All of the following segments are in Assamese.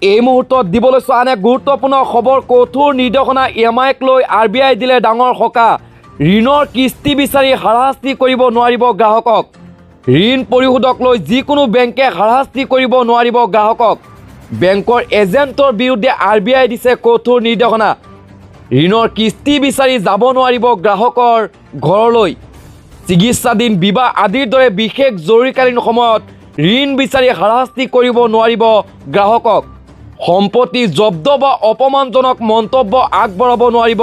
এই মুহূৰ্তত দিব লৈছোঁ আন এক গুৰুত্বপূৰ্ণ খবৰ। কঠোৰ নিৰ্দেশনা, ইএমআইক লৈ আৰবিআই দিলে ডাঙৰ সকাহ। ঋণৰ কিস্তি বিচাৰি হাৰাশাস্তি কৰিব নোৱাৰিব গ্ৰাহকক। ঋণ পৰিশোধক লৈ যিকোনো বেংকে হাৰাশাস্তি কৰিব নোৱাৰিব গ্ৰাহকক। বেংকৰ এজেণ্টৰ বিৰুদ্ধে আৰবিআই দিছে কঠোৰ নিৰ্দেশনা। ঋণৰ কিস্তি বিচাৰি যাব নোৱাৰিব গ্ৰাহকৰ ঘৰলৈ। চিকিৎসাধীন, বিবাহ আদিৰ দৰে বিশেষ জৰুৰীকালীন সময়ত ঋণ বিচাৰি হাৰাশাস্তি কৰিব নোৱাৰিব গ্ৰাহকক। সম্পত্তি জব্দ বা অপমানজনক মন্তব্য আগবঢ়াব নোৱাৰিব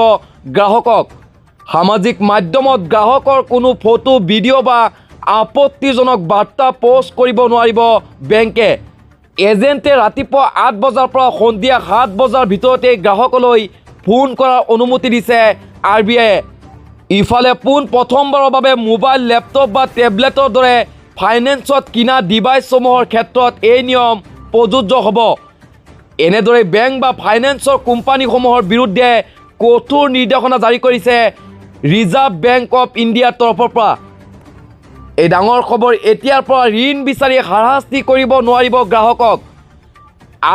গ্ৰাহকক। সামাজিক মাধ্যমত গ্ৰাহকৰ কোনো ফটো, ভিডিঅ' বা আপত্তিজনক বাৰ্তা প'ষ্ট কৰিব নোৱাৰিব বেংকে। এজেণ্টে ৰাতিপুৱা 8 বজাৰ পৰা সন্ধিয়া 7 বজাৰ ভিতৰতে গ্ৰাহকলৈ ফোন কৰাৰ অনুমতি দিছে আৰবিআইয়ে। ইফালে পোন প্ৰথমবাৰৰ বাবে মোবাইল, লেপটপ বা টেবলেটৰ দৰে ফাইনেন্সত কিনা ডিভাইচসমূহৰ ক্ষেত্ৰত এই নিয়ম প্ৰযোজ্য হ'ব। এনেদৰে বেংক বা ফাইনেন্সৰ কোম্পানীসমূহৰ বিৰুদ্ধে কঠোৰ নিৰ্দেশনা জাৰি কৰিছে ৰিজাৰ্ভ বেংক অৱ ইণ্ডিয়াৰ তৰফৰ পৰা। এই ডাঙৰ খবৰ, এতিয়াৰ পৰা ঋণ বিচাৰি হাৰাশাস্তি কৰিব নোৱাৰিব গ্ৰাহকক।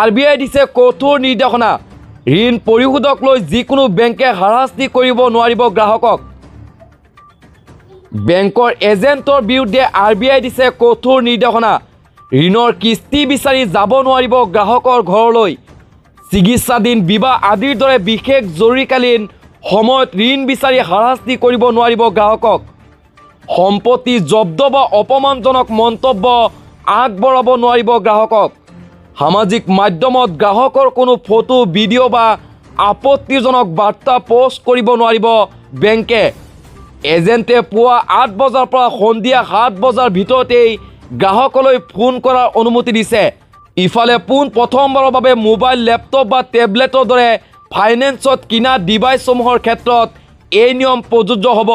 আৰবিআই দিছে কঠোৰ নিৰ্দেশনা। ঋণ পৰিশোধক লৈ যিকোনো বেংকে হাৰাশাস্তি কৰিব নোৱাৰিব গ্ৰাহকক। বেংকৰ এজেণ্টৰ বিৰুদ্ধে আৰবিআই দিছে কঠোৰ নিৰ্দেশনা। ঋণৰ কিস্তি বিচাৰি যাব নোৱাৰিব গ্ৰাহকৰ ঘৰলৈ। চিকিৎসাধীন, বিবাহ আদিৰ দৰে বিশেষ জৰুৰীকালীন সময়ত ঋণ বিচাৰি হাৰাশাস্তি কৰিব নোৱাৰিব গ্ৰাহকক। সম্পত্তি জব্দ বা অপমানজনক মন্তব্য আগবঢ়াব নোৱাৰিব গ্ৰাহকক। সামাজিক মাধ্যমত গ্ৰাহকৰ কোনো ফটো, ভিডিঅ' বা আপত্তিজনক বাৰ্তা প'ষ্ট কৰিব নোৱাৰিব বেংকে। এজেণ্টে পুৱা 8 বজাৰ পৰা সন্ধিয়া 7 বজাৰ ভিতৰতেই গ্ৰাহকলৈ ফোন কৰাৰ অনুমতি দিছে। ইফালে পোন প্ৰথমবাৰৰ বাবে মোবাইল, লেপটপ বা টেবলেটৰ দৰে ফাইনেন্সত কিনা ডিভাইচসমূহৰ ক্ষেত্ৰত এই নিয়ম প্ৰযোজ্য হ'ব।